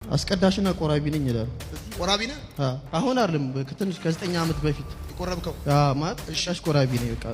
አስቀዳሽና ቆራቢ ነኝ ይላል። ቆራቢ ነህ? አሁን አይደለም፣ ከትንሽ ከ9 ዓመት በፊት። የቆረብከው? ማለት አስቀዳሽ ቆራቢ ነኝ። በቃ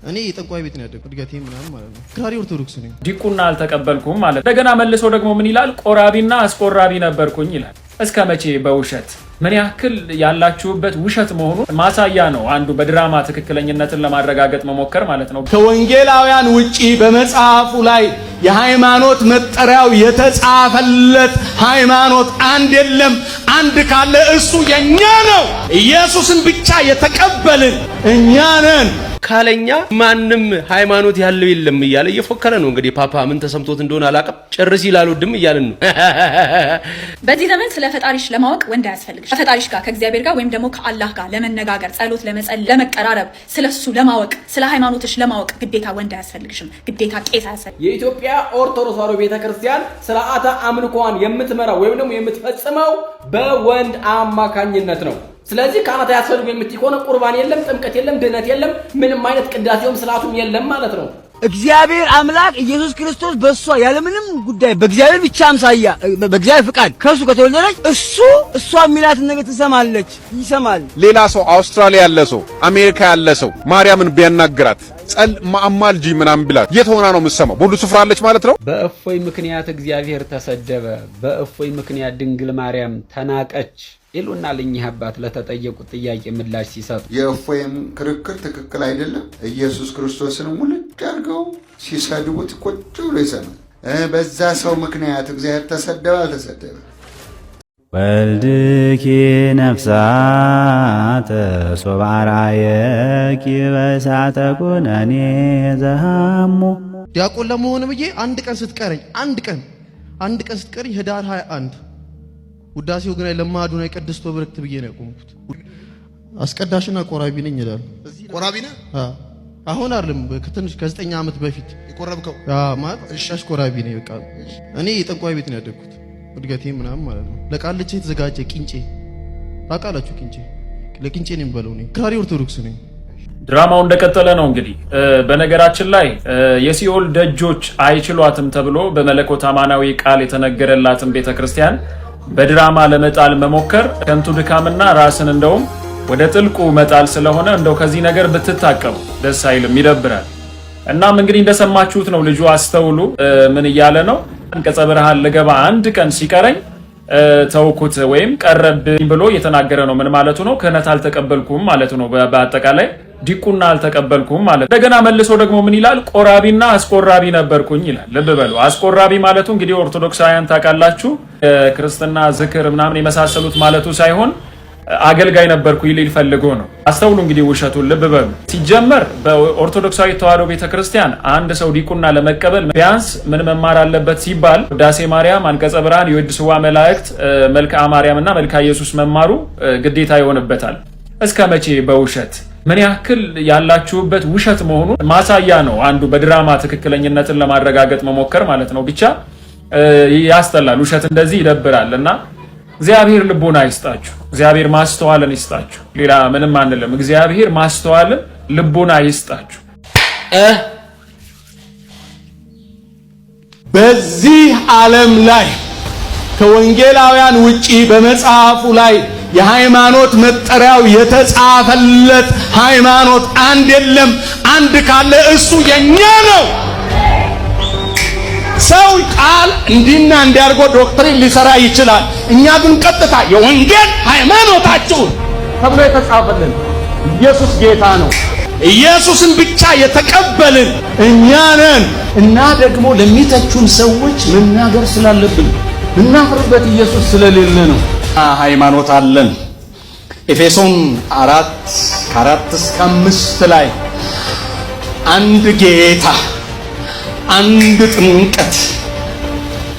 እኔ የጠንቋይ ቤት ነው ያደግኩት፣ እድገቴ ምናምን ማለት ነው። አክራሪ ኦርቶዶክስ ነኝ። ዲቁና አልተቀበልኩም ማለት። እንደገና መልሶ ደግሞ ምን ይላል? ቆራቢና አስቆራቢ ነበርኩኝ ይላል። እስከ መቼ በውሸት? ምን ያክል ያላችሁበት ውሸት መሆኑን ማሳያ ነው። አንዱ በድራማ ትክክለኝነትን ለማረጋገጥ መሞከር ማለት ነው። ከወንጌላውያን ውጪ በመጽሐፉ ላይ የሃይማኖት መጠሪያው የተጻፈለት ሃይማኖት አንድ የለም። አንድ ካለ እሱ የኛ ነው። ኢየሱስን ብቻ የተቀበልን እኛ ነን። ካለኛ ማንም ሃይማኖት ያለው የለም እያለ እየፎከረ ነው። እንግዲህ ፓፓ ምን ተሰምቶት እንደሆነ አላውቅም። ጭርስ ይላሉ ድም እያልን ነው። በዚህ ዘመን ስለ ፈጣሪሽ ለማወቅ ወንድ አያስፈልግሽ። ከፈጣሪሽ ጋር፣ ከእግዚአብሔር ጋር ወይም ደግሞ ከአላህ ጋር ለመነጋገር፣ ጸሎት ለመጸለይ፣ ለመቀራረብ፣ ስለ እሱ ለማወቅ፣ ስለ ሃይማኖትሽ ለማወቅ ግዴታ ወንድ አያስፈልግሽም። ግዴታ ቄስ አያስፈልግሽም። የኢትዮጵያ ኦርቶዶክስ ተዋሕዶ ቤተክርስቲያን ስርዓተ አምልኮዋን የምትመራው ወይም ደግሞ የምትፈጽመው በወንድ አማካኝነት ነው። ስለዚህ ካህናት አያስፈልጉም የምትይ ከሆነ ቁርባን የለም፣ ጥምቀት የለም፣ ድህነት የለም፣ ምንም አይነት ቅዳሴውም ስርዓቱም የለም ማለት ነው። እግዚአብሔር አምላክ ኢየሱስ ክርስቶስ በእሷ ያለምንም ጉዳይ በእግዚአብሔር ብቻ አምሳያ በእግዚአብሔር ፍቃድ ከእሱ ከተወለደች እሱ እሷ የሚላትን ነገር ትሰማለች፣ ይሰማል። ሌላ ሰው፣ አውስትራሊያ ያለ ሰው፣ አሜሪካ ያለ ሰው ማርያምን ቢያናግራት፣ ጸል አማልጂ ምናምን ቢላት የት ሆና ነው የምትሰማው? በሁሉ ስፍራ አለች ማለት ነው። በእፎይ ምክንያት እግዚአብሔር ተሰደበ፣ በእፎይ ምክንያት ድንግል ማርያም ተናቀች ይሉናል እኚህ አባት ለተጠየቁት ጥያቄ ምላሽ ሲሰጡ። የእፎይም ክርክር ትክክል አይደለም። ኢየሱስ ክርስቶስን ሙልጭ አድርገው ሲሰድቡት ቁጭ ብሎ ይሰማል። በዛ ሰው ምክንያት እግዚአብሔር ተሰደበ አልተሰደበ? ወልድኪ ነፍሳተ ሶበ አርአየኪ በእሳተ ኩነኔ ዘሃሙ። ዲያቆን ለመሆን ብዬ አንድ ቀን ስትቀረኝ፣ አንድ ቀን ስትቀረኝ፣ ህዳር 21 ውዳሴው ግናይ ለማዱናይ ቅድስት ወብርክት ብዬ ነው ያቆምኩት። አስቀዳሽና ቆራቢ ነኝ ይላል። ቆራቢ ነህ? አሁን አይደለም፣ ከትንሽ ከ9 ዓመት በፊት። የቆረብከው? ማለት አስቀዳሽ ቆራቢ ነኝ። በቃ እኔ የጠንቋይ ቤት ነው ያደግኩት፣ እድገቴ ምናምን ማለት ነው። ለቃልቻ የተዘጋጀ ቂንጬ ታውቃላችሁ? ቂንጬ ለቂንጬ ነው የሚበለው። እኔ አክራሪ ኦርቶዶክስ ነኝ። ድራማው እንደቀጠለ ነው። እንግዲህ በነገራችን ላይ የሲኦል ደጆች አይችሏትም ተብሎ በመለኮት አማናዊ ቃል የተነገረላትን ቤተክርስቲያን በድራማ ለመጣል መሞከር ከንቱ ድካምና ራስን እንደውም ወደ ጥልቁ መጣል ስለሆነ እንደው ከዚህ ነገር ብትታቀቡ ደስ አይልም፣ ይደብራል። እናም እንግዲህ እንደሰማችሁት ነው። ልጁ አስተውሉ፣ ምን እያለ ነው? አንቀጸ ብርሃን ልገባ አንድ ቀን ሲቀረኝ ተውኩት ወይም ቀረብኝ ብሎ እየተናገረ ነው። ምን ማለቱ ነው? ክህነት አልተቀበልኩም ማለቱ ነው። በአጠቃላይ ዲቁና አልተቀበልኩም ማለት። እንደገና መልሶ ደግሞ ምን ይላል? ቆራቢና አስቆራቢ ነበርኩኝ ይላል። ልብ በሉ። አስቆራቢ ማለቱ እንግዲህ ኦርቶዶክሳውያን ታውቃላችሁ፣ ክርስትና ዝክር ምናምን የመሳሰሉት ማለቱ ሳይሆን አገልጋይ ነበርኩኝ ሊል ፈልጎ ነው። አስተውሉ እንግዲህ ውሸቱን፣ ልብ በሉ። ሲጀመር በኦርቶዶክሳዊ ተዋሕዶ ቤተክርስቲያን አንድ ሰው ዲቁና ለመቀበል ቢያንስ ምን መማር አለበት ሲባል ውዳሴ ማርያም፣ አንቀጸ ብርሃን፣ የወድስዋ መላእክት፣ መልክአ ማርያም እና መልክአ ኢየሱስ መማሩ ግዴታ ይሆንበታል። እስከ መቼ በውሸት? ምን ያክል ያላችሁበት ውሸት መሆኑን ማሳያ ነው። አንዱ በድራማ ትክክለኝነትን ለማረጋገጥ መሞከር ማለት ነው። ብቻ ያስጠላል። ውሸት እንደዚህ ይደብራል እና እግዚአብሔር ልቦና ይስጣችሁ። እግዚአብሔር ማስተዋልን ይስጣችሁ። ሌላ ምንም አንልም። እግዚአብሔር ማስተዋልን ልቦና ይስጣችሁ። በዚህ ዓለም ላይ ከወንጌላውያን ውጪ በመጽሐፉ ላይ የሃይማኖት መጠሪያው የተጻፈለት ሃይማኖት አንድ የለም። አንድ ካለ እሱ የኛ ነው። ሰው ቃል እንዲና እንዲያርጎ doctrine ሊሰራ ይችላል። እኛ ግን ቀጥታ የወንጌል ሃይማኖታችሁ ተብሎ የተጻፈልን ኢየሱስ ጌታ ነው። ኢየሱስን ብቻ የተቀበልን እኛ ነን። እና ደግሞ ለሚተቹን ሰዎች መናገር ስላለብን ምናፍርበት ኢየሱስ ስለሌለ ነው። ሃይማኖት አለን። ኤፌሶን 4 ከ4 እስከ 5 ላይ አንድ ጌታ፣ አንድ ጥምቀት፣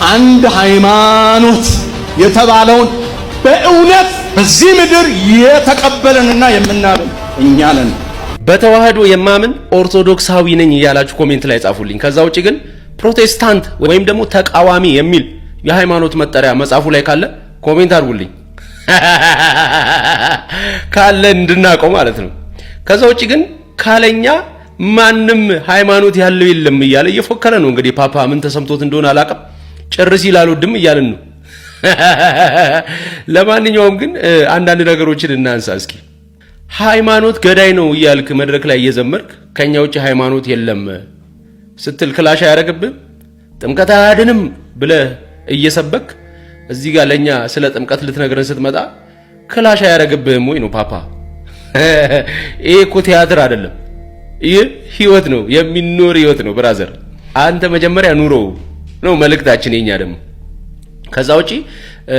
አንድ ሃይማኖት የተባለውን በእውነት በዚህ ምድር የተቀበለንና የምናምን እኛ ነን። በተዋህዶ የማምን ኦርቶዶክሳዊ ነኝ እያላችሁ comment ላይ ጻፉልኝ። ከዛ ውጭ ግን ፕሮቴስታንት ወይም ደግሞ ተቃዋሚ የሚል የሃይማኖት መጠሪያ መጽሐፉ ላይ ካለ comment አድርጉልኝ፣ ካለ እንድናውቀው ማለት ነው። ከዛ ውጭ ግን ካለኛ ማንም ሃይማኖት ያለው የለም እያለ እየፎከረ ነው። እንግዲህ ፓፓ ምን ተሰምቶት እንደሆነ አላውቅም። ጭርስ ይላሉ ድም እያልን ነው። ለማንኛውም ግን አንዳንድ ነገሮችን እናንሳ እስኪ። ሃይማኖት ገዳይ ነው እያልክ መድረክ ላይ እየዘመርክ ከኛ ውጭ ሃይማኖት የለም ስትል clash አያደርግብህ? ጥምቀት አያድንም ብለህ እየሰበክ እዚህ ጋር ለኛ ስለ ጥምቀት ልትነግረን ስትመጣ clash አያደርግብህም ወይ ነው ፓፓ? ይሄ እኮ ቲያትር አይደለም። ይህ ህይወት ነው፣ የሚኖር ህይወት ነው brother። አንተ መጀመሪያ ኑሮው ነው መልእክታችን የኛ ደግሞ። ከዛ ውጪ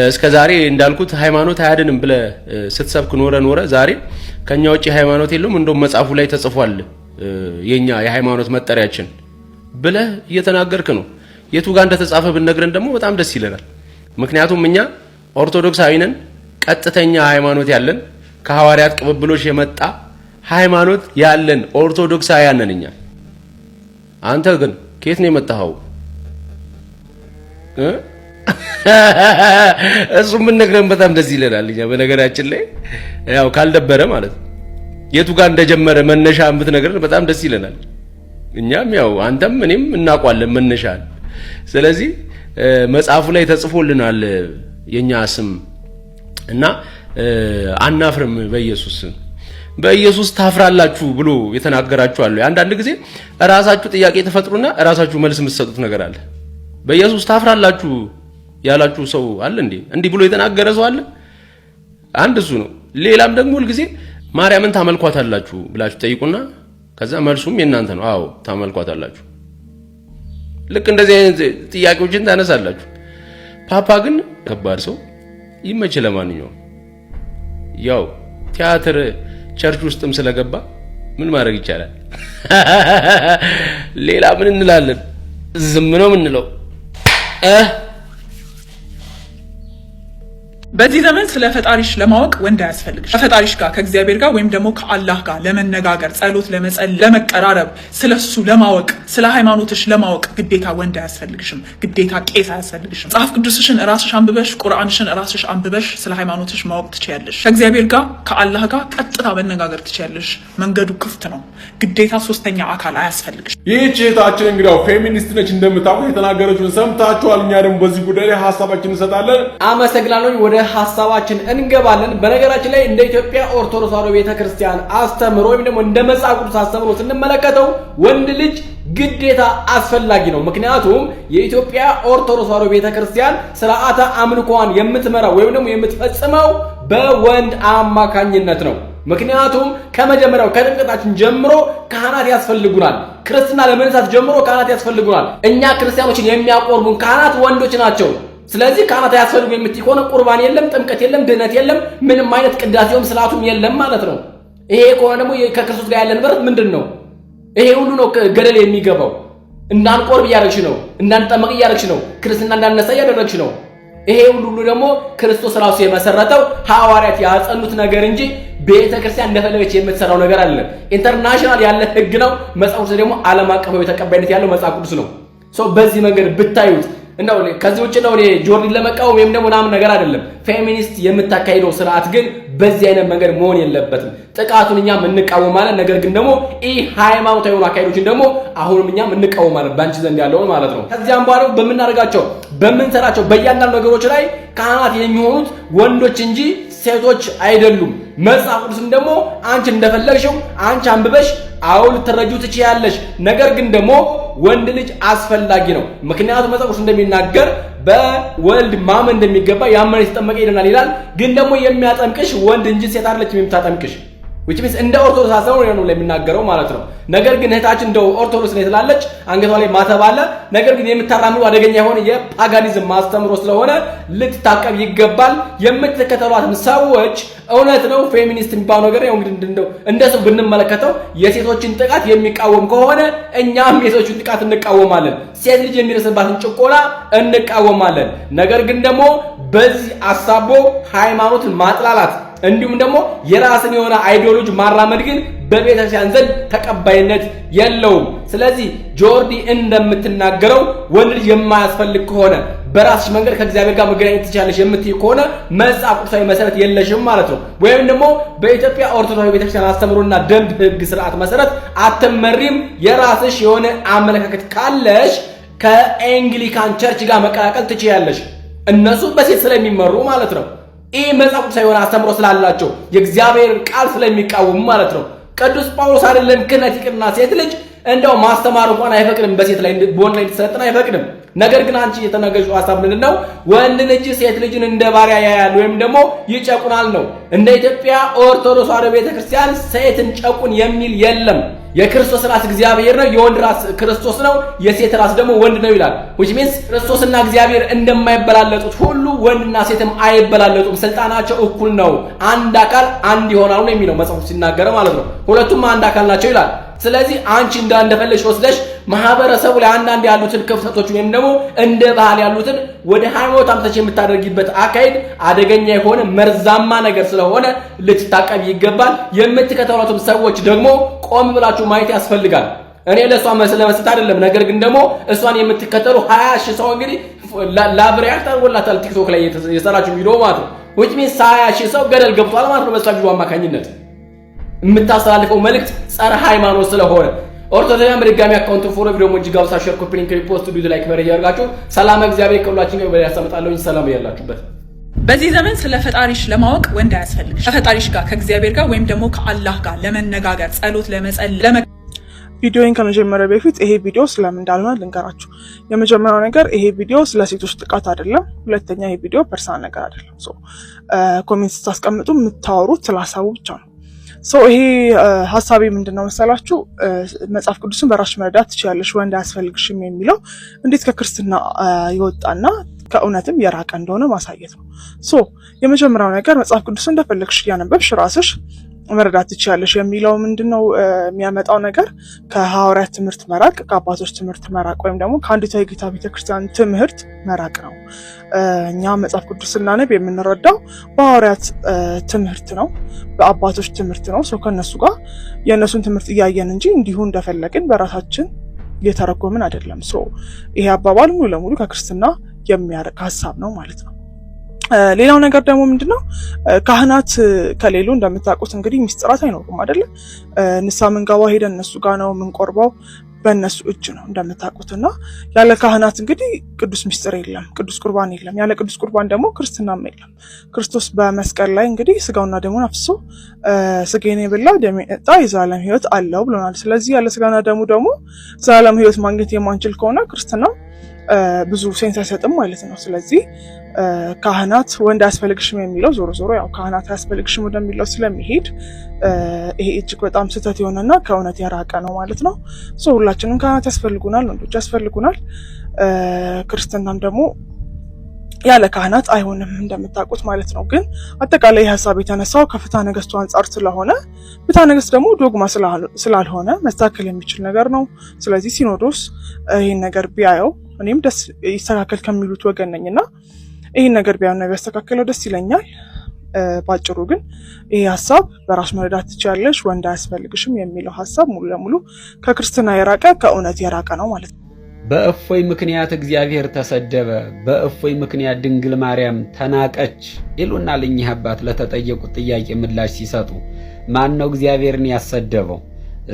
እስከ ዛሬ እንዳልኩት ሃይማኖት አያድንም ብለህ ስትሰብክ ኖረ ኖረ ዛሬ ከኛ ውጪ ሃይማኖት የለውም፣ እንደውም መጽሐፉ ላይ ተጽፏል የኛ የሃይማኖት መጠሪያችን ብለህ እየተናገርክ ነው። የቱ ጋር እንደተጻፈ ብትነግረን ደግሞ በጣም ደስ ይለናል። ምክንያቱም እኛ ኦርቶዶክሳዊ ነን፣ ቀጥተኛ ሃይማኖት ያለን፣ ከሐዋርያት ቅብብሎሽ የመጣ ሃይማኖት ያለን ኦርቶዶክሳውያን ነን እኛ። አንተ ግን ከየት ነው የመጣኸው? እሱ ብትነግረን በጣም ደስ ይለናል። እኛ በነገራችን ላይ ያው ካልደበረ ማለት ነው፣ የቱ ጋር እንደጀመረ መነሻ ብትነግረን በጣም ደስ ይለናል። እኛም ያው አንተም እኔም እናውቋለን መነሻን። ስለዚህ መጽሐፉ ላይ ተጽፎልናል የኛ ስም እና አናፍርም በኢየሱስ። በኢየሱስ ታፍራላችሁ ብሎ የተናገራችሁ አለ። አንዳንድ ጊዜ እራሳችሁ ጥያቄ ትፈጥሩና እራሳችሁ መልስ የምትሰጡት ነገር አለ። በኢየሱስ ታፍራላችሁ ያላችሁ ሰው አለ እንዴ? እንዲህ ብሎ የተናገረ ሰው አለ? አንድ እሱ ነው። ሌላም ደግሞ ሁልጊዜ ማርያምን ታመልኳታላችሁ ብላችሁ ጠይቁና ከዛ መልሱም የእናንተ ነው። አዎ ታመልኳታላችሁ። ልክ እንደዚህ አይነት ጥያቄዎችን ታነሳላችሁ። ፓፓ ግን ከባድ ሰው ይመች። ለማንኛውም ያው ቲያትር church ውስጥም ስለገባ ምን ማድረግ ይቻላል? ሌላ ምን እንላለን? ዝም ነው የምንለው። በዚህ ዘመን ስለ ፈጣሪሽ ለማወቅ ወንድ አያስፈልግሽ። ከፈጣሪሽ ጋር፣ ከእግዚአብሔር ጋር ወይም ደግሞ ከአላህ ጋር ለመነጋገር፣ ጸሎት ለመጸለይ፣ ለመቀራረብ፣ ስለ እሱ ለማወቅ፣ ስለ ሃይማኖትሽ ለማወቅ ግዴታ ወንድ አያስፈልግሽም። ግዴታ ቄስ አያስፈልግሽም። መጽሐፍ ቅዱስሽን ራስሽ አንብበሽ፣ ቁርአንሽን ራስሽ አንብበሽ ስለ ሃይማኖትሽ ማወቅ ትችያለሽ። ከእግዚአብሔር ጋር፣ ከአላህ ጋር ቀጥታ መነጋገር ትችያለሽ። መንገዱ ክፍት ነው። ግዴታ ሶስተኛ አካል አያስፈልግሽ። ይህች እህታችን እንግዲያው ፌሚኒስት ነች እንደምታውቁት፣ የተናገረችውን ሰምታችኋል። እኛ ደግሞ በዚህ ጉዳይ ላይ ሀሳባችን እንሰጣለን። አመሰግናለሁ። ወደ ሀሳባችን እንገባለን። በነገራችን ላይ እንደ ኢትዮጵያ ኦርቶዶክስ ተዋሕዶ ቤተክርስቲያን አስተምህሮ ወይም ደግሞ እንደ መጽሐፍ ቅዱስ አስተምህሮ ስንመለከተው ወንድ ልጅ ግዴታ አስፈላጊ ነው። ምክንያቱም የኢትዮጵያ ኦርቶዶክስ ተዋሕዶ ቤተክርስቲያን ስርዓተ አምልኮዋን የምትመራው ወይም ደግሞ የምትፈጽመው በወንድ አማካኝነት ነው። ምክንያቱም ከመጀመሪያው ከጥምቀታችን ጀምሮ ካህናት ያስፈልጉናል። ክርስትና ለመነሳት ጀምሮ ካህናት ያስፈልጉናል። እኛ ክርስቲያኖችን የሚያቆርቡን ካህናት ወንዶች ናቸው። ስለዚህ ካህናት አያስፈልጉም የምትይ ከሆነ ቁርባን የለም፣ ጥምቀት የለም፣ ድህነት የለም፣ ምንም አይነት ቅዳሴውም ስርዓቱም የለም ማለት ነው። ይሄ ከሆነ ደግሞ ከክርስቶስ ጋር ያለን ህብረት ምንድን ነው? ይሄ ሁሉ ነው ገደል የሚገባው። እንዳንቆርብ እያደረግሽ ነው፣ እንዳንጠመቅ እያደረግሽ ነው፣ ክርስትና እንዳንነሳ እያደረግሽ ነው። ይሄ ሁሉ ደግሞ ክርስቶስ ራሱ የመሰረተው፣ ሐዋርያት ያጸኑት ነገር እንጂ ቤተ ክርስቲያን እንደፈለገች የምትሰራው ነገር አይደለም። International ያለ ህግ ነው። መጽሐፍ ቅዱስ ደግሞ ዓለም አቀፋዊ ተቀባይነት ያለው መጽሐፍ ቅዱስ ነው። So በዚህ መንገድ ብታዩት እንደው ከዚህ ውጭ ነው። እኔ ጆርዲን ለመቃወም ወይም ደግሞ ምናምን ነገር አይደለም። ፌሚኒስት የምታካሂደው ስርዓት ግን በዚህ አይነት መንገድ መሆን የለበትም። ጥቃቱን እኛም እንቃወማለን። ነገር ግን ደግሞ ይህ ሃይማኖታዊ የሆኑ አካሄዶችን ደግሞ አሁንም እኛም እንቃወማለን፣ በአንቺ ዘንድ ያለውን ማለት ነው። ከዚያም በኋላ በምናደርጋቸው፣ በምንሰራቸው በእያንዳንዱ ነገሮች ላይ ካህናት የሚሆኑት ወንዶች እንጂ ሴቶች አይደሉም። መጽሐፍ ቅዱስም ደግሞ አንቺ እንደፈለግሽው አንቺ አንብበሽ አዎ ልትረጂው ትችያለሽ። ነገር ግን ደግሞ ወንድ ልጅ አስፈላጊ ነው። ምክንያቱም መጽሐፍ ቅዱስ እንደሚናገር በወልድ ማመን እንደሚገባ፣ ያመነ የተጠመቀ ይድናል ይላል። ግን ደግሞ የሚያጠምቅሽ ወንድ እንጂ ሴት አይደለችም የምታጠምቅሽ፣ which means እንደ ኦርቶዶክስ አስተምሮ ነው የሚናገረው ማለት ነው። ነገር ግን እህታችን እንደው ኦርቶዶክስ ነኝ ትላለች፣ አንገቷ ላይ ማተብ አለ። ነገር ግን የምታራምደው አደገኛ የሆነ የ paganism አስተምሮ ስለሆነ ልትታቀብ ይገባል። የምትከተሏትም ሰዎች እውነት ነው፣ ፌሚኒስት የሚባለው ነገር ያው እንግዲህ እንደው እንደ ሰው ብንመለከተው የሴቶችን ጥቃት የሚቃወም ከሆነ እኛም የሴቶችን ጥቃት እንቃወማለን። ሴት ልጅ የሚደርስባትን ጭቆና እንቃወማለን። ነገር ግን ደግሞ በዚህ አሳቦ ሃይማኖትን ማጥላላት እንዲሁም ደግሞ የራስን የሆነ ideology ማራመድ ግን በቤተክርስቲያን ዘንድ ተቀባይነት የለውም። ስለዚህ ጆርዲ እንደምትናገረው ወንድ ልጅ የማያስፈልግ ከሆነ፣ በራስሽ መንገድ ከእግዚአብሔር ጋር መገናኘት ትችላለሽ የምትይ ከሆነ መጽሐፍ ቅዱሳዊ መሰረት የለሽም ማለት ነው። ወይም ደግሞ በኢትዮጵያ ኦርቶዶክስ ቤተክርስቲያን አስተምሮና ደንብ፣ ሕግ፣ ስርዓት መሰረት አትመሪም። የራስሽ የሆነ አመለካከት ካለሽ ከ Anglican Church ጋር መቀላቀል ትችያለሽ። እነሱ በሴት ስለሚመሩ ማለት ነው። ይህ መጽሐፍ ቅዱሳዊ የሆነ አስተምሮ ስላላቸው የእግዚአብሔር ቃል ስለሚቃወሙ ማለት ነው። ቅዱስ ጳውሎስ አይደለም ክህነት ይቅርና ሴት ልጅ እንደው ማስተማር እንኳን አይፈቅድም፣ በሴት ላይ በወንድ ላይ እንድትሰለጥን አይፈቅድም። ነገር ግን አንቺ የተናገርሽው ሀሳብ ምንድን ነው? ወንድ ልጅ ሴት ልጅን እንደ ባሪያ ያያል ወይም ደግሞ ይጨቁናል ነው። እንደ ኢትዮጵያ ኦርቶዶክስ ተዋሕዶ ቤተክርስቲያን ሴትን ጨቁን የሚል የለም። የክርስቶስ ራስ እግዚአብሔር ነው። የወንድ ራስ ክርስቶስ ነው። የሴት ራስ ደግሞ ወንድ ነው ይላል። Which means ክርስቶስና እግዚአብሔር እንደማይበላለጡት ሁሉ ወንድና ሴትም አይበላለጡም። ስልጣናቸው እኩል ነው። አንድ አካል አንድ ይሆናሉ ነው የሚለው መጽሐፉ ሲናገር ማለት ነው። ሁለቱም አንድ አካል ናቸው ይላል። ስለዚህ አንቺ እንደፈለግሽ ወስደሽ ማህበረሰቡ ላይ አንዳንድ ያሉትን ክፍተቶች ወይም ደግሞ እንደ ባህል ያሉትን ወደ ሃይማኖት አምጥተሽ የምታደርጊበት አካሄድ አደገኛ የሆነ መርዛማ ነገር ስለሆነ ልትታቀቢ ይገባል። የምትከተሏትም ሰዎች ደግሞ ቆም ብላችሁ ማየት ያስፈልጋል። እኔ ለእሷ ለመስጠት አይደለም፣ ነገር ግን ደግሞ እሷን የምትከተሉ 20,000 ሰው እንግዲህ love react አድርጎላታል ቲክቶክ ላይ የሰራችው ቪዲዮ ማለት ነው። Which means 20,000 ሰው ገደል ገብቷል ማለት ነው በእሷ ቪዲዮ አማካኝነት የምታስተላልፈው መልእክት ጸረ ሃይማኖት ስለሆነ። ኦርቶዶክሳውያን በድጋሚ account follow፣ ቪዲዮ እጅግ አብሳ share፣ copy link፣ repost፣ duet፣ like መረጃ ያርጋችሁ። ሰላም እግዚአብሔር ከሁላችን ጋር በላይ ያሰምጣለሁኝ። ሰላም ያላችሁበት። በዚህ ዘመን ስለ ፈጣሪሽ ለማወቅ ወንድ አያስፈልግሽ። ከፈጣሪሽ ጋር፣ ከእግዚአብሔር ጋር ወይም ደግሞ ከአላህ ጋር ለመነጋገር፣ ጸሎት ለመጸለይ ቪዲዮን ከመጀመሪያ በፊት ይሄ ቪዲዮ ስለምን እንዳልሆነ ልንገራችሁ። የመጀመሪያው ነገር ይሄ ቪዲዮ ስለ ሴቶች ጥቃት አይደለም። ሁለተኛ ይሄ ቪዲዮ personal ነገር አይደለም። So comment ስታስቀምጡ የምታወሩት ስለ ሀሳቡ ብቻ ነው። So ይሄ ሀሳቤ ምንድን ነው መሰላችሁ? መጽሐፍ ቅዱስን በራስሽ መረዳት ትችያለሽ፣ ወንድ አያስፈልግሽም የሚለው እንዴት ከክርስትና የወጣና ከእውነትም የራቀ እንደሆነ ማሳየት ነው። So የመጀመሪያው ነገር መጽሐፍ ቅዱስን እንደፈለግሽ እያነበብሽ ራስሽ መረዳት ትችያለሽ የሚለው ምንድነው የሚያመጣው ነገር? ከሐዋርያት ትምህርት መራቅ፣ ከአባቶች ትምህርት መራቅ ወይም ደግሞ ከአንዲቷ የጌታ ቤተክርስቲያን ትምህርት መራቅ ነው። እኛ መጽሐፍ ቅዱስ ስናነብ የምንረዳው በሐዋርያት ትምህርት ነው፣ በአባቶች ትምህርት ነው። So ከነሱ ጋር የእነሱን ትምህርት እያየን እንጂ እንዲሁ እንደፈለግን በራሳችን እየተረጎምን አይደለም። So ይሄ አባባል ሙሉ ለሙሉ ከክርስትና የሚያርቅ ሀሳብ ነው ማለት ነው። ሌላው ነገር ደግሞ ምንድነው? ካህናት ከሌሉ እንደምታውቁት እንግዲህ ሚስጥራት አይኖሩም አይደለ? ንስሐ ምንገባው ሄደን እነሱ ጋር ነው፣ የምንቆርበው በእነሱ እጅ ነው እንደምታውቁት። እና ያለ ካህናት እንግዲህ ቅዱስ ሚስጥር የለም፣ ቅዱስ ቁርባን የለም። ያለ ቅዱስ ቁርባን ደግሞ ክርስትናም የለም። ክርስቶስ በመስቀል ላይ እንግዲህ ስጋውና ደሙን አፍስሶ ስጋዬን የበላ ደሜን የጠጣ የዘላለም ሕይወት አለው ብሎናል። ስለዚህ ያለ ስጋና ደሙ ደግሞ ዘላለም ሕይወት ማግኘት የማንችል ከሆነ ክርስትና ብዙ sense አይሰጥም ማለት ነው። ስለዚህ ካህናት ወንድ አያስፈልግሽም የሚለው ዞሮ ዞሮ ያው ካህናት አያስፈልግሽም ወደሚለው ስለሚሄድ ይሄ እጅግ በጣም ስህተት የሆነና ከእውነት የራቀ ነው ማለት ነው። So ሁላችንም ካህናት ያስፈልጉናል፣ ወንዶች ያስፈልጉናል። ክርስትናም ደግሞ ያለ ካህናት አይሆንም እንደምታውቁት ማለት ነው። ግን አጠቃላይ ይህ ሀሳብ የተነሳው ከፍትሐ ነገሥቱ አንጻር ስለሆነ ፍትሐ ነገሥት ደግሞ ዶግማ ስላልሆነ መስተካከል የሚችል ነገር ነው። ስለዚህ ሲኖዶስ ይህን ነገር ቢያየው እኔም ደስ ይስተካከል ከሚሉት ወገን ነኝ እና ይህን ነገር ቢያየውና ቢያስተካከለው ደስ ይለኛል። ባጭሩ ግን ይህ ሀሳብ በራስ መረዳት ትችያለሽ፣ ወንድ አያስፈልግሽም የሚለው ሀሳብ ሙሉ ለሙሉ ከክርስትና የራቀ፣ ከእውነት የራቀ ነው ማለት ነው። በእፎይ ምክንያት እግዚአብሔር ተሰደበ፣ በእፎይ ምክንያት ድንግል ማርያም ተናቀች ይሉናል እኚህ አባት ለተጠየቁት ጥያቄ ምላሽ ሲሰጡ። ማን ነው እግዚአብሔርን ያሰደበው?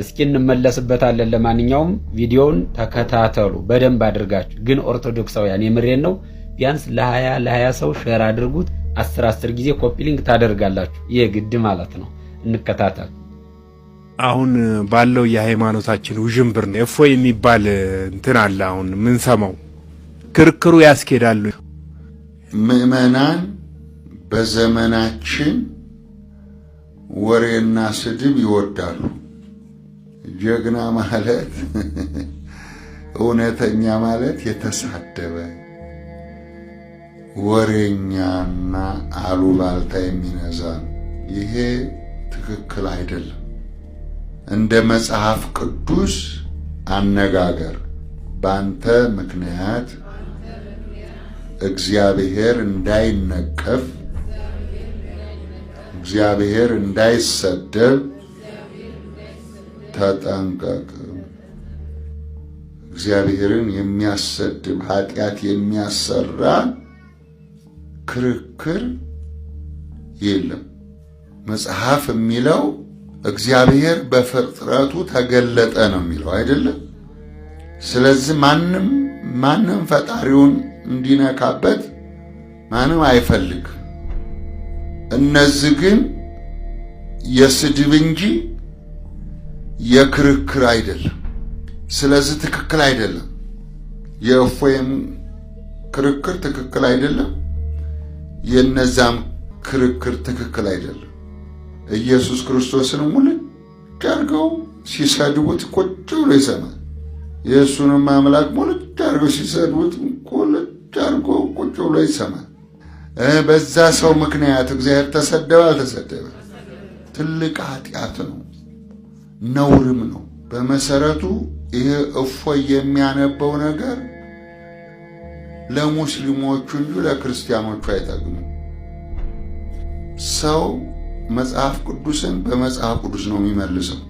እስኪ እንመለስበታለን። ለማንኛውም ቪዲዮውን ተከታተሉ በደንብ አድርጋችሁ። ግን ኦርቶዶክሳውያን የምሬን ነው፣ ቢያንስ ለ20 ለ20 ሰው share አድርጉት። 10 10 ጊዜ copy link ታደርጋላችሁ። ይህ ግድ ማለት ነው። እንከታተል። አሁን ባለው የሃይማኖታችን ውዥንብር ነው። እፎይ የሚባል እንትን አለ። አሁን የምንሰማው ክርክሩ ያስኬዳሉ። ምዕመናን በዘመናችን ወሬና ስድብ ይወዳሉ። ጀግና ማለት፣ እውነተኛ ማለት የተሳደበ ወሬኛና አሉባልታ የሚነዛ ነው። ይሄ ትክክል አይደለም። እንደ መጽሐፍ ቅዱስ አነጋገር ባንተ ምክንያት እግዚአብሔር እንዳይነቀፍ፣ እግዚአብሔር እንዳይሰደብ ተጠንቀቅ። እግዚአብሔርን የሚያሰድብ፣ ኃጢአት የሚያሰራ ክርክር የለም። መጽሐፍ የሚለው እግዚአብሔር በፍጥረቱ ተገለጠ ነው የሚለው አይደለም። ስለዚህ ማንም ማንም ፈጣሪውን እንዲነካበት ማንም አይፈልግም። እነዚህ ግን የስድብ እንጂ የክርክር አይደለም። ስለዚህ ትክክል አይደለም። የእፎይም ክርክር ትክክል አይደለም። የነዛም ክርክር ትክክል አይደለም። ኢየሱስ ክርስቶስን ሙልጭ አድርገው ሲሰድቡት ቁጭ ብሎ ይሰማል። የእሱንም አምላክ ሙልጭ አድርገው ሲሰድቡት ቁልጭ አድርጎ ቁጭ ብሎ ይሰማል። በዛ ሰው ምክንያት እግዚአብሔር ተሰደበ አልተሰደበ ትልቅ ኃጢአት ነው፣ ነውርም ነው። በመሰረቱ ይህ እፎይ የሚያነበው ነገር ለሙስሊሞቹ እንጂ ለክርስቲያኖቹ አይጠቅምም። ሰው መጽሐፍ ቅዱስን በመጽሐፍ ቅዱስ ነው የሚመልሰው።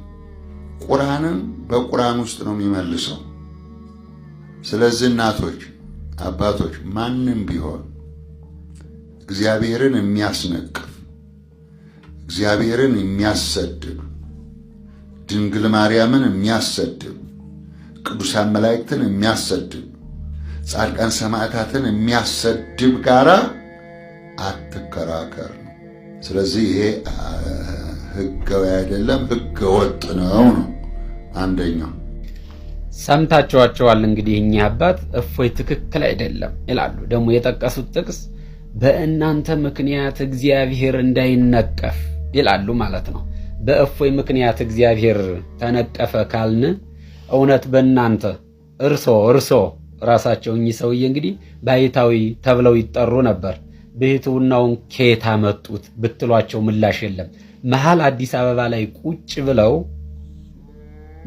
ቁርአንን በቁርአን ውስጥ ነው የሚመልሰው። ስለዚህ እናቶች፣ አባቶች ማንም ቢሆን እግዚአብሔርን የሚያስነቅፍ፣ እግዚአብሔርን የሚያሰድብ፣ ድንግል ማርያምን የሚያሰድብ፣ ቅዱሳን መላእክትን የሚያሰድብ፣ ጻድቃን ሰማዕታትን የሚያሰድብ ጋራ አትከራከር ነው። ስለዚህ ይሄ ህጋዊ አይደለም፣ ህገ ወጥ ነው ነው አንደኛው። ሰምታችኋቸዋል። እንግዲህ እኚህ አባት እፎይ ትክክል አይደለም ይላሉ። ደግሞ የጠቀሱት ጥቅስ በእናንተ ምክንያት እግዚአብሔር እንዳይነቀፍ ይላሉ ማለት ነው። በእፎይ ምክንያት እግዚአብሔር ተነቀፈ ካልን እውነት በእናንተ እርሶ ራሳቸው እኚህ ሰውዬ እንግዲህ ባይታዊ ተብለው ይጠሩ ነበር። ብሕትውናውን ከየት አመጡት ብትሏቸው ምላሽ የለም። መሀል አዲስ አበባ ላይ ቁጭ ብለው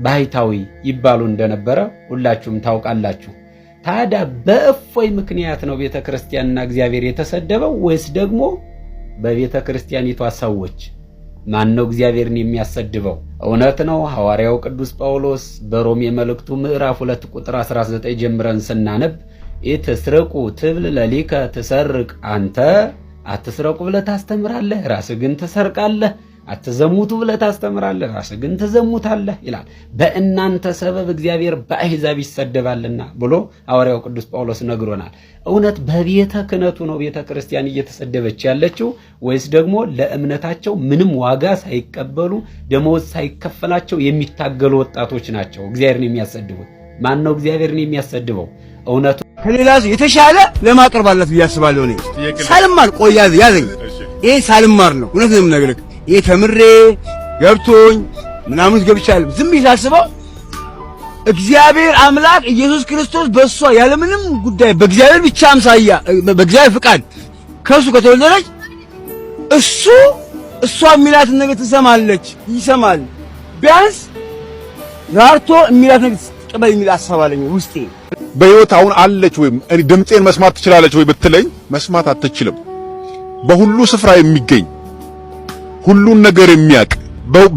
ባይታዊ ይባሉ እንደነበረ ሁላችሁም ታውቃላችሁ። ታዲያ በእፎይ ምክንያት ነው ቤተ ክርስቲያንና እግዚአብሔር የተሰደበው ወይስ ደግሞ በቤተ ክርስቲያኒቷ ሰዎች? ማን ነው እግዚአብሔርን የሚያሰድበው? እውነት ነው፣ ሐዋርያው ቅዱስ ጳውሎስ በሮሜ መልእክቱ ምዕራፍ 2 ቁጥር 19 ጀምረን ስናነብ ኢትስርቁ ትብል ለሊከ ትሰርቅ፣ አንተ አትስረቁ ብለህ ታስተምራለህ፣ ራስህ ግን ትሰርቃለህ። አትዘሙቱ ብለህ ታስተምራለህ፣ ራስህ ግን ትዘሙታለህ ይላል። በእናንተ ሰበብ እግዚአብሔር በአሕዛብ ይሰደባልና ብሎ ሐዋርያው ቅዱስ ጳውሎስ ነግሮናል። እውነት በቤተ ክህነቱ ነው ቤተ ክርስቲያን እየተሰደበች ያለችው ወይስ ደግሞ ለእምነታቸው ምንም ዋጋ ሳይቀበሉ ደመወዝ ሳይከፈላቸው የሚታገሉ ወጣቶች ናቸው እግዚአብሔርን የሚያሰድቡት? ማን ነው እግዚአብሔርን የሚያሰድበው? እውነቱ ከሌላ ሰው የተሻለ ለማቅረብ አላት ብዬ አስባለሁ። እኔ ሳልማር ቆይ ያዘኝ። ይሄ ሳልማር ነው፣ እውነት ነው የምነግርህ። ይሄ ተምሬ ገብቶኝ ምናምን ገብቻለሁ። ዝም ብዬ ሳስበው እግዚአብሔር አምላክ ኢየሱስ ክርስቶስ በእሷ ያለምንም ጉዳይ በእግዚአብሔር ብቻ አምሳያ በእግዚአብሔር ፍቃድ ከእሱ ከተወለደች እሱ እሷ የሚላትን ነገር ትሰማለች፣ ይሰማል። ቢያንስ ራርቶ የሚላት ነገር ትቀበል የሚል ሀሳብ አለኝ ውስጤ። በህይወት አሁን አለች ወይም እኔ ድምጤን መስማት ትችላለች ወይ ብትለኝ መስማት አትችልም። በሁሉ ስፍራ የሚገኝ፣ ሁሉን ነገር የሚያውቅ፣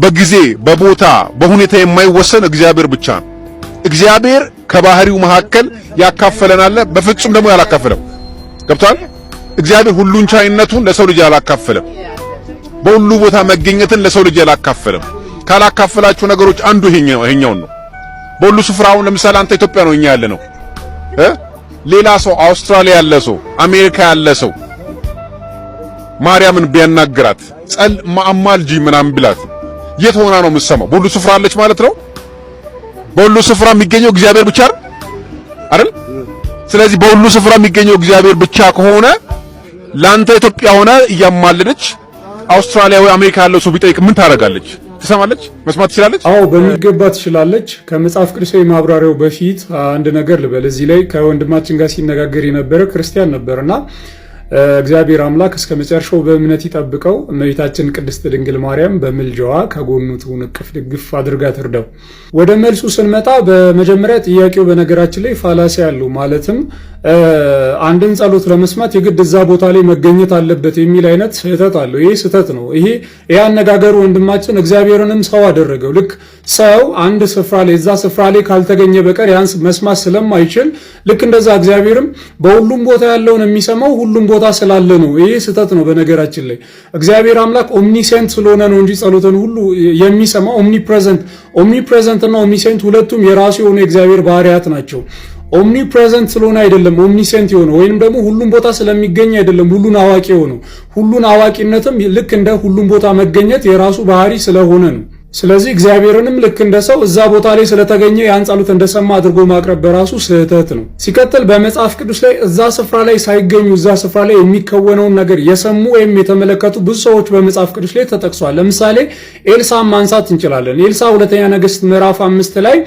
በጊዜ፣ በቦታ፣ በሁኔታ የማይወሰን እግዚአብሔር ብቻ ነው። እግዚአብሔር ከባህሪው መካከል ያካፈለን አለ፣ በፍጹም ደግሞ ያላካፈለም። ገብቷል? እግዚአብሔር ሁሉን ቻይነቱን ለሰው ልጅ ያላካፈለም፣ በሁሉ ቦታ መገኘትን ለሰው ልጅ ያላካፈለም። ካላካፈላቸው ነገሮች አንዱ ይሄኛው ነው። በሁሉ ስፍራ አሁን ለምሳሌ አንተ ኢትዮጵያ ነው፣ እኛ ያለ ነው፣ ሌላ ሰው አውስትራሊያ ያለ ሰው፣ አሜሪካ ያለ ሰው ማርያምን ቢያናግራት፣ ጸል አማልጂ ምናምን ቢላት የት ሆና ነው የምትሰማው? በሁሉ ስፍራ አለች ማለት ነው። በሁሉ ስፍራ የሚገኘው እግዚአብሔር ብቻ አይደል? ስለዚህ በሁሉ ስፍራ የሚገኘው እግዚአብሔር ብቻ ከሆነ ላንተ ኢትዮጵያ ሆነ እያማለደች አውስትራሊያ ወይ አሜሪካ ያለው ሰው ቢጠይቅ ምን ታደርጋለች? ትሰማለች? መስማት ትችላለች? አዎ፣ በሚገባ ትችላለች። ከመጽሐፍ ቅዱሳዊ ማብራሪያው በፊት አንድ ነገር ልበል። እዚህ ላይ ከወንድማችን ጋር ሲነጋገር የነበረ ክርስቲያን ነበርና እግዚአብሔር አምላክ እስከ መጨረሻው በእምነት ይጠብቀው። እመቤታችን ቅድስት ድንግል ማርያም በምልጃዋ ከጎኑ ትሁን፣ እቅፍ ድግፍ አድርጋ ትርዳው። ወደ መልሱ ስንመጣ በመጀመሪያ ጥያቄው በነገራችን ላይ fallacy ያለው፣ ማለትም አንድን ጸሎት ለመስማት የግድ እዛ ቦታ ላይ መገኘት አለበት የሚል አይነት ስህተት አለው። ይሄ ስህተት ነው። ይሄ አነጋገሩ ወንድማችን እግዚአብሔርንም ሰው አደረገው። ልክ ሰው አንድ ስፍራ ላይ እዛ ስፍራ ላይ ካልተገኘ በቀር ያን መስማት ስለማይችል ልክ እንደዛ እግዚአብሔርም በሁሉም ቦታ ያለውን የሚሰማው ሁሉም ቦታ ስላለ ነው። ይሄ ስህተት ነው። በነገራችን ላይ እግዚአብሔር አምላክ omniscient ስለሆነ ነው እንጂ ጸሎትን ሁሉ የሚሰማው omnipresent እና omniscient ሁለቱም የራሱ የሆኑ የእግዚአብሔር ባህሪያት ናቸው። Omnipresent ስለሆነ አይደለም omniscient የሆነው፣ ወይንም ደግሞ ሁሉም ቦታ ስለሚገኝ አይደለም ሁሉን አዋቂ የሆነው። ሁሉን አዋቂነትም ልክ እንደ ሁሉም ቦታ መገኘት የራሱ ባህሪ ስለሆነ ነው። ስለዚህ እግዚአብሔርንም ልክ እንደ ሰው እዛ ቦታ ላይ ስለተገኘ ያን ጸሎት እንደሰማ አድርጎ ማቅረብ በራሱ ስህተት ነው። ሲቀጥል በመጽሐፍ ቅዱስ ላይ እዛ ስፍራ ላይ ሳይገኙ እዛ ስፍራ ላይ የሚከወነውን ነገር የሰሙ ወይም የተመለከቱ ብዙ ሰዎች በመጽሐፍ ቅዱስ ላይ ተጠቅሷል። ለምሳሌ ኤልሳን ማንሳት እንችላለን። ኤልሳ ሁለተኛ ነገሥት ምዕራፍ 5 ላይ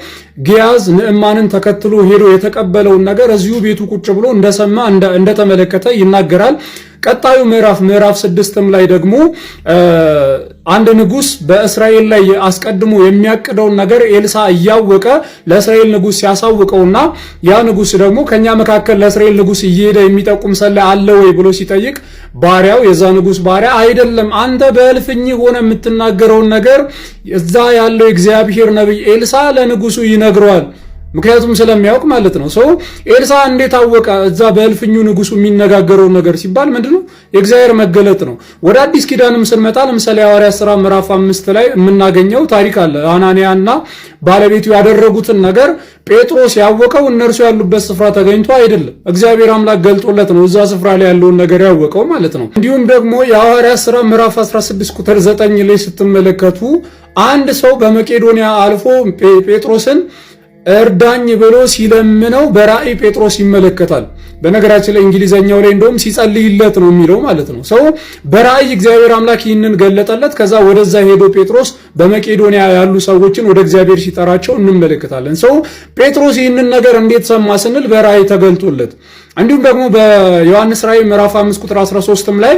ግያዝ ንዕማንን ተከትሎ ሄዶ የተቀበለውን ነገር እዚሁ ቤቱ ቁጭ ብሎ እንደሰማ እንደተመለከተ ይናገራል። ቀጣዩ ምዕራፍ ምዕራፍ 6ም ላይ ደግሞ አንድ ንጉስ በእስራኤል ላይ አስቀድሞ የሚያቅደውን ነገር ኤልሳ እያወቀ ለእስራኤል ንጉስ ሲያሳውቀውና ያ ንጉስ ደግሞ ከኛ መካከል ለእስራኤል ንጉስ እየሄደ የሚጠቁም ሰላይ አለ ወይ ብሎ ሲጠይቅ ባሪያው፣ የዛ ንጉስ ባሪያ፣ አይደለም፣ አንተ በእልፍኝ ሆነ የምትናገረውን ነገር እዛ ያለው እግዚአብሔር ነብይ ኤልሳ ለንጉሱ ይነግረዋል። ምክንያቱም ስለሚያውቅ ማለት ነው። So ኤልሳ እንዴት አወቀ እዛ በእልፍኙ ንጉሱ የሚነጋገረውን ነገር ሲባል ምንድነው? የእግዚአብሔር መገለጥ ነው። ወደ አዲስ ኪዳንም ስንመጣ ለምሳሌ ሐዋርያት ሥራ ምዕራፍ 5 ላይ የምናገኘው ታሪክ አለ። አናንያና ባለቤቱ ያደረጉትን ነገር ጴጥሮስ ያወቀው እነርሱ ያሉበት ስፍራ ተገኝቶ አይደለም። እግዚአብሔር አምላክ ገልጦለት ነው እዛ ስፍራ ላይ ያለውን ነገር ያወቀው ማለት ነው። እንዲሁም ደግሞ የሐዋርያት ሥራ ምዕራፍ 16 ቁጥር 9 ላይ ስትመለከቱ አንድ ሰው በመቄዶንያ አልፎ ጴጥሮስን እርዳኝ ብሎ ሲለምነው በራእይ ጴጥሮስ ይመለከታል። በነገራችን ላይ እንግሊዘኛው ላይ እንደውም ሲጸልይለት ነው የሚለው ማለት ነው። ሰው በራእይ እግዚአብሔር አምላክ ይህንን ገለጠለት። ከዛ ወደዛ ሄዶ ጴጥሮስ በመቄዶንያ ያሉ ሰዎችን ወደ እግዚአብሔር ሲጠራቸው እንመለከታለን። So ጴጥሮስ ይህንን ነገር እንዴት ሰማ ስንል በራእይ ተገልጦለት። እንዲሁም ደግሞ በዮሐንስ ራእይ ምዕራፍ 5 ቁጥር 13 ላይ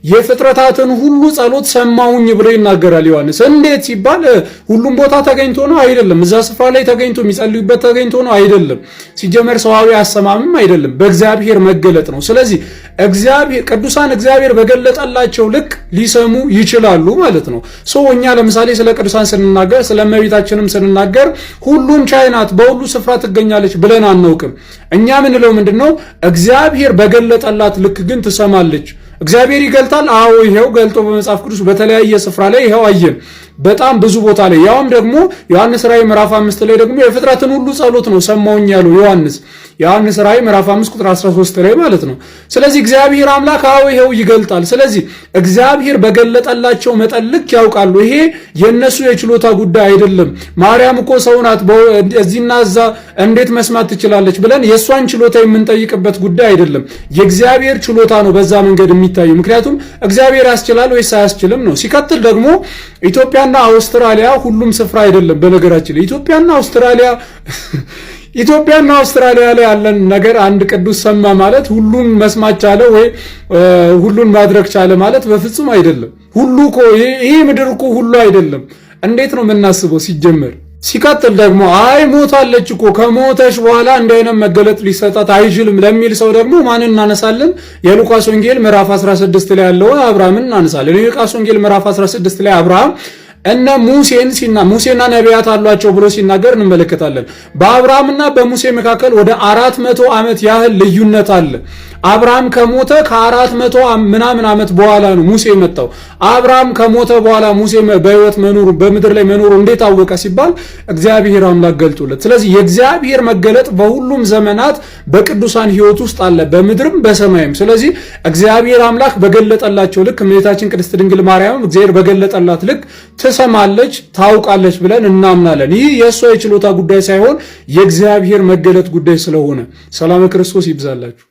የፍጥረታትን ሁሉ ጸሎት ሰማሁኝ ብሎ ይናገራል ዮሐንስ። እንዴት ሲባል ሁሉም ቦታ ተገኝቶ ነው? አይደለም። እዛ ስፍራ ላይ ተገኝቶ የሚጸልዩበት ተገኝቶ ነው? አይደለም። ሲጀመር ሰዋዊ አሰማምም አይደለም፣ በእግዚአብሔር መገለጥ ነው። ስለዚህ እግዚአብሔር ቅዱሳን እግዚአብሔር በገለጠላቸው ልክ ሊሰሙ ይችላሉ ማለት ነው። So እኛ ለምሳሌ ስለ ቅዱሳን ስንናገር፣ ስለ እመቤታችንም ስንናገር ሁሉን ቻይ ናት፣ በሁሉ ስፍራ ትገኛለች ብለን አናውቅም። እኛ ምንለው ምንድነው? እግዚአብሔር በገለጠላት ልክ ግን ትሰማለች። እግዚአብሔር ይገልጣል። አዎ፣ ይሄው ገልጦ በመጽሐፍ ቅዱስ በተለያየ ስፍራ ላይ ይሄው አየን። በጣም ብዙ ቦታ ላይ፣ ያውም ደግሞ ዮሐንስ ራእይ ምዕራፍ 5 ላይ ደግሞ የፍጥረትን ሁሉ ጸሎት ነው ሰማሁኝ ያለው ዮሐንስ፣ ዮሐንስ ራእይ ምዕራፍ 5 ቁጥር 13 ላይ ማለት ነው። ስለዚህ እግዚአብሔር አምላክ አዎ ይሄው ይገልጣል። ስለዚህ እግዚአብሔር በገለጠላቸው መጠን ልክ ያውቃሉ። ይሄ የነሱ የችሎታ ጉዳይ አይደለም። ማርያም እኮ ሰው ናት፣ እዚህና እዛ እንዴት መስማት ትችላለች ብለን የእሷን ችሎታ የምንጠይቅበት ጉዳይ አይደለም። የእግዚአብሔር ችሎታ ነው በዛ መንገድ የሚታየው። ምክንያቱም እግዚአብሔር ያስችላል ወይስ አያስችልም ነው። ሲቀጥል ደግሞ ኢትዮጵያና አውስትራሊያ ሁሉም ስፍራ አይደለም። በነገራችን ላይ ኢትዮጵያና አውስትራሊያ ላይ ያለን ነገር አንድ ቅዱስ ሰማ ማለት ሁሉን መስማት ቻለ ወይ ሁሉን ማድረግ ቻለ ማለት በፍጹም አይደለም። ሁሉ እኮ ይሄ ምድር እኮ ሁሉ አይደለም። እንዴት ነው የምናስበው ሲጀመር? ሲቀጥል ደግሞ አይ ሞታለች እኮ፣ ከሞተች በኋላ እንዲህ አይነት መገለጥ ሊሰጣት አይችልም ለሚል ሰው ደግሞ ማንን እናነሳለን? የሉቃስ ወንጌል ምዕራፍ 16 ላይ ያለውን አብርሃምን እናነሳለን። የሉቃስ ወንጌል ምዕራፍ 16 ላይ አብርሃም እነ ሙሴን ሲና ሙሴና ነቢያት አሏቸው ብሎ ሲናገር እንመለከታለን። በአብርሃምና በሙሴ መካከል ወደ 400 ዓመት ያህል ልዩነት አለ። አብርሃም ከሞተ ከ400 ምናምን ዓመት በኋላ ነው ሙሴ የመጣው። አብርሃም ከሞተ በኋላ ሙሴ በሕይወት መኖሩ፣ በምድር ላይ መኖሩ እንዴት አወቀ ሲባል እግዚአብሔር አምላክ ገልጦለት። ስለዚህ የእግዚአብሔር መገለጥ በሁሉም ዘመናት በቅዱሳን ሕይወት ውስጥ አለ፣ በምድርም በሰማይም። ስለዚህ እግዚአብሔር አምላክ በገለጠላቸው ልክ እመቤታችን ቅድስት ድንግል ማርያም እግዚአብሔር በገለጠላት ልክ ትሰማለች፣ ታውቃለች ብለን እናምናለን። ይህ የእሷ የችሎታ ጉዳይ ሳይሆን የእግዚአብሔር መገለጥ ጉዳይ ስለሆነ ሰላመ ክርስቶስ ይብዛላችሁ።